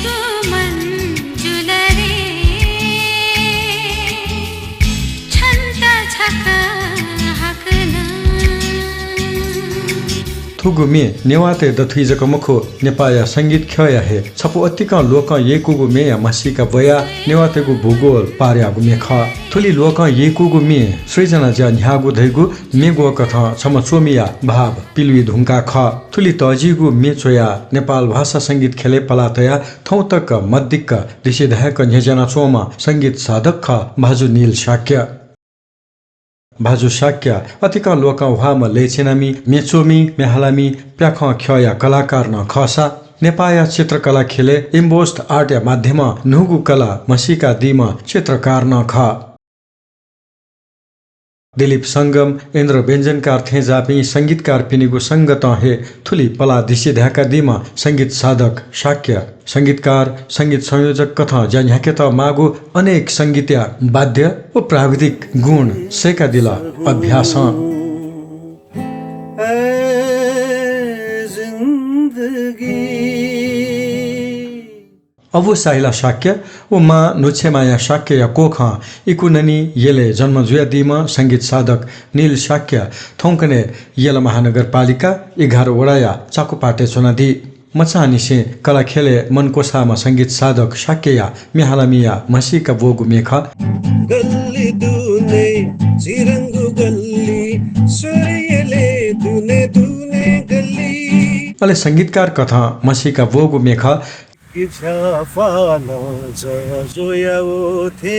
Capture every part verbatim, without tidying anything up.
तू मन्जुलरे छन्त छक हकनं। थुगु म्ये नेवाःतय् दथुइ जक मखु, नेपाःया संगीत ख्यःया हे छपु अतिकं लोकं यय्कूगु म्येया म्हसीका ब्वयाः नेवाःतय्गु भूगोल पार याःगु म्ये खः। थुलि लोकं यय्कूगु म्ये सृजना ज्या न्ह्याःगु धइगु म्ये ग्वःकथं छम्ह च्वमिया भाव पिलुइ धुंकाः खः। थुलि तःजिगु म्ये च्वयाः नेपाल भाषा संगीत ख्यलय् पलाः तयाः थौं तक मदिक्क दिसे धाय्क न्ह्यज्यानाच्वंम्ह संगीत साधक खः भाजु नील शाक्य। भाजु शाक्य अतिकं लोकं ह्वाःम्ह लय् च्यनामि, म्ये च्वमि, म्ये हालामि, प्याखं ख्यःया कलाकार नं खःसा नेपाःया चित्रकला ख्यलय् embossed art या माध्यमं न्हूगु कला म्हसीकादीम्ह चित्रकार नं खः। दिलीप संगम, इन्द्र व्यञ्जनकार थेंज्याःपिं संगीतकारपिनिगु संगतं हे थुलि पलाः दिसे धाय्कादीम्ह संगीत साधक शाक्य। संगीतकार, संगीत संयोजक कथं ज्या न्ह्याकेत माःगु अनेक संगीतया वाद्य व प्राविधिक गुण सय्कादिल अभ्यासं। अबु साहिला शाक्य व मां नुछेमाया शाक्यया कोखं इकुननी यलय् जन्म जुयादीम्ह संगीत साधक नील शाक्य थौंकन्हय् यल महानगरपालिका एघार वडाया चाकुपाटय् च्वनादी। मचांनिसें कला ख्यलय् मन क्वसाःम्ह संगीत साधक शाक्यया म्ये हालामिया म्हसीका ब्वःगु म्ये खः। गल्ली दुने चिरंगु गल्ली, सूर्यले दुने दुने गल्ली। अले संगीतकार कथं म्हसीका ब्वःगु म्ये खः। कि झ्यापालं जः ज्वयावः थे।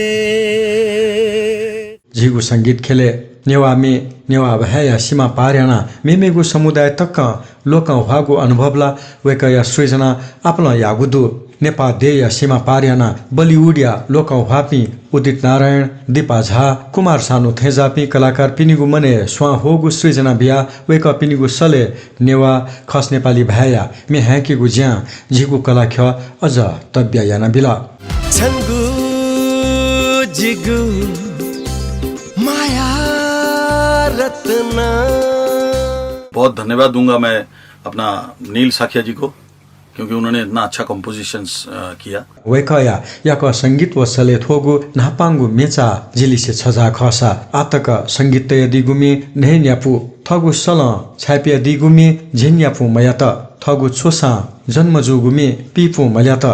झीगु संगीत ख्यलय् नेवाः म्ये, नेवाः भाय्या सिमा पार यानाः मेमेगु समुदाय तकं लोकं ह्वाःगु अनुभव ला वय्कःया सृजना आपालं याःगु दु। नेपाः देय्या सिमा पार यानाः बलिवुडया लोकं ह्वाःपिं उदित नारायण, दीपा झा, कुमार सानु थेंज्याःपिं कलाकारपिनिगु मनय् स्वां ह्वःगु सृजना बियाः वय्कःपिनिगु सलय् नेवाः, खस नेपाली भाय्या म्ये हाय्केगु ज्यां झीगु कलाख्यः अझ तब्या यानाबिल। छंगु जिगु माया रत्न। बहुत धन्यवाद दूंगा मैं अपना नील शाक्य जी को, क्योंकि उन्होंने इतना अच्छा कम्पोजिशंस, अ, किया। वय्कःया याकः संगीत व सलय् थ्वःगु न्हापांगु म्येचा जिलिसे छजा खःसा, आःतक संगीत तयादीगु म्ये न्हय्न्यापु, थःगु सलं छाय्पियादीगु म्ये झिंन्यापुं मयात, थःगु च्वसां जन्म जूगु म्ये पीपुं मल्यात।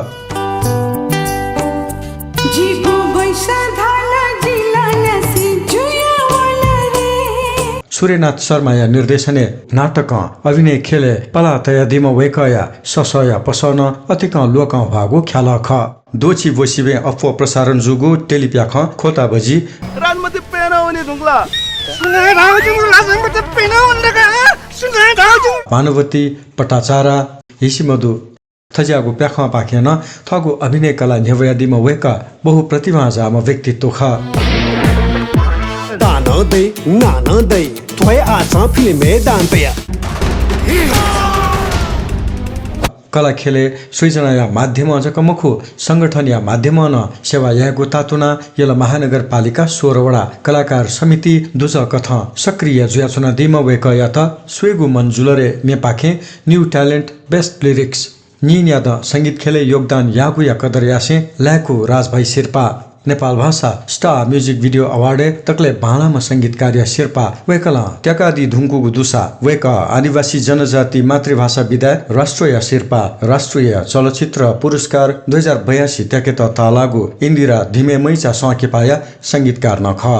जिगु बैसा धाल जिल न्यासि जुया वल रे। सूर्यनाथ शर्माया निर्देशनय् नाटकं अभिनय ख्यलय् पलाः तयादीम्ह वय्कःया ससःया पसः नं अतिकं लोकं ह्वाःगु ख्यालः खः। द्वःछि ब्वसिबें अप्वः प्रसारण जूगु टेलिप्याखं ख्वःताबजी। राजमति पेनं वने धुंकल। सुनां धाःगु जिमि राजमति पेनं वने धकाः? सुनां धाःगु जिमि भानुवती पटाचारा हिसिमदु। थज्याःगु प्याखंपाखें नं थःगु अभिनय कला न्ह्यब्वयादीम्ह वय्कः बहुप्रतिभां जाःम्ह व्यक्तित्व खः। दानं दइ, नानं दइ, थ्व हे आःचं फिल्मय् दान तया। कला ख्यलय् सृजनाया माध्यमं जक मखु, संगठनया माध्यमं नं सेवा यायेगु तातुनाः यल महानगरपालिका सोह्र वडा कलाकार समिति दुजः कथं सक्रिय जुयाच्वनादीम्ह वय्कःयात स्वयेगु मन जुल रे म्येपाखें New Talent Best Lyrics नीन्यादँ संगीत ख्यलय् योगदान याःगुया कदर यासें लाय्कू राजभाइ सिरपाः, नेपाल भाषा Star Music Video Award-य् दकलय् बांलाःम्ह संगीतकारया सिरपाः वय्कलं त्याकादी धुंकूगु दुसा वय्कः आदिवासी जनजाति मातृभाषा विधाय् राष्ट्रया सिरपाः, राष्ट्रिय चलचित्र पुरस्कार दुई हजार बयासी त्याकेत ताःलाःगु इन्दिरा धिमे मैचा संकिपाया संगीतकार नं खः।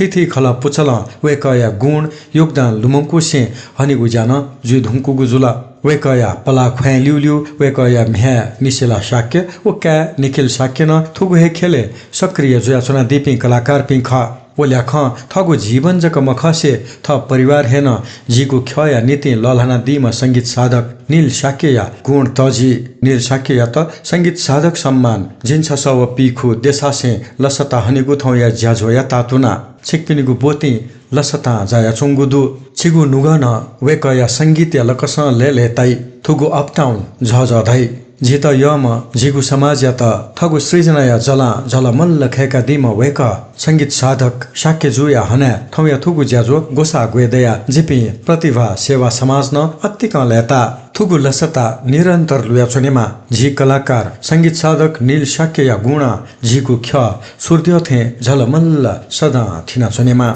थीथी खलः पुचलं वय्कःया गुण, योगदान लुमंकुसें हनेगु ज्या नं जुइ धुंकूगु जुल। वय्कःया पलाः ख्वाँय् ल्यूल्यू वय्कःया म्ह्याय् निशिला शाक्य व काय् निखिल शाक्य नं थुगु हे ख्यलय् सक्रिय जुयाच्वनादीपिं कलाकारपिं खः। व ल्याखं थःगु जीवन जक मखंसे थः परिवार हे नं झीगु ख्यःया निंतिं लःल्हानादीम्ह संगीत साधक नील शाक्यया गुण तःजी। नील शाक्ययात संगीत साधक सम्मान, झिंछसः व पीखु देछासें लसता हनेगु थौंया ज्याझ्वःया तातुनाः छिकपिनिगु ब्वतिं लसतां जायाच्वंगु दु। छिगु नुगः नं वय्कःया संगीतया लकसं लय्लय्ताइ। थुगु uptown झःझः धाइ। झीत यःम्ह, झीगु समाजयात थःगु सृजनाया जलं झलमल्ल खय्कादीम्ह वय्कः संगीत साधक शाक्यजुया हनाय् थौंया थुगु ज्याझ्वः ग्वसाः ग्वय् दयाः जिपिं प्रतिभा सेवा समाज नं अतिकं लय्ताः। थुगु लसता निरन्तर लुयाच्वनेमा। झी कलाकार संगीत साधक नील शाक्यया गुणं झीगु ख्यः सूर्द्यः थें झलमल्ल सदां थिनाच्वनेमा।